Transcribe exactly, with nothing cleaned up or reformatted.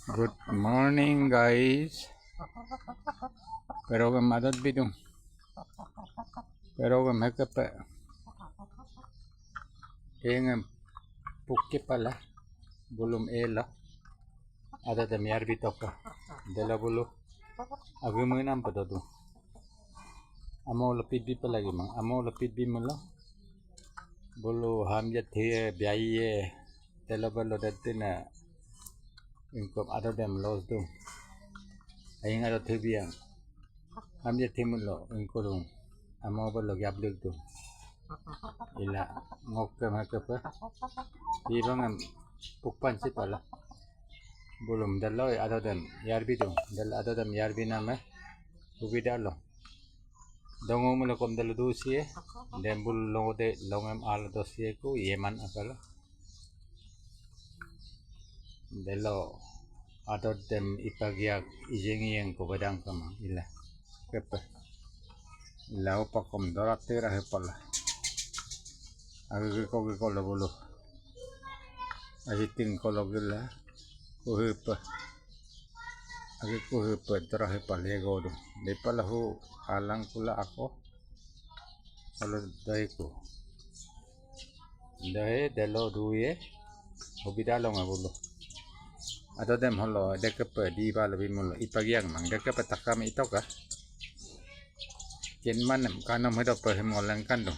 Good morning, guys. Perogem adot bidung. Perogem hekepe. Engem pukke pala. Bulum ela. Adot dem yar bitoka. Dela bulu. Agemenam pedodu. Amo lepit bi pelagi mang. Amo lepit bi melo. Bulu ham jat he biaye. Telo belo datina. Ingkop adot dem los dung. Aying adot he biang. Ham jat he melo ingko dung. Amo belo giap lek dung. Ila ngok kem hekepe. Ibangem pukpan si pala. Bulum delo adot dem yar bidung. Delo adot dem yar biname. Hubida lo. Dongo melo kom delo dusie. Dem bulu longo de longem ala dosie ku yeman akala. Delo adot dem ipagiak ijeng iyeng ko bedang kama ila. Kepe. Ila upakom dorat tera hepala. Agi ko gi kolo bulu. Ahiting kolo gila. Kuhepe. Agi kuhepe dera hepala ego do. Depala hu alang kula ako. Kolo daiku. Dahe delo duye. Hubida lo ngabulu. Adot dem holo dekepe di balo bimulo. Ipagiang mang dekepe takam itoka. Yen manem kanom hedope hem ngoleng kandung.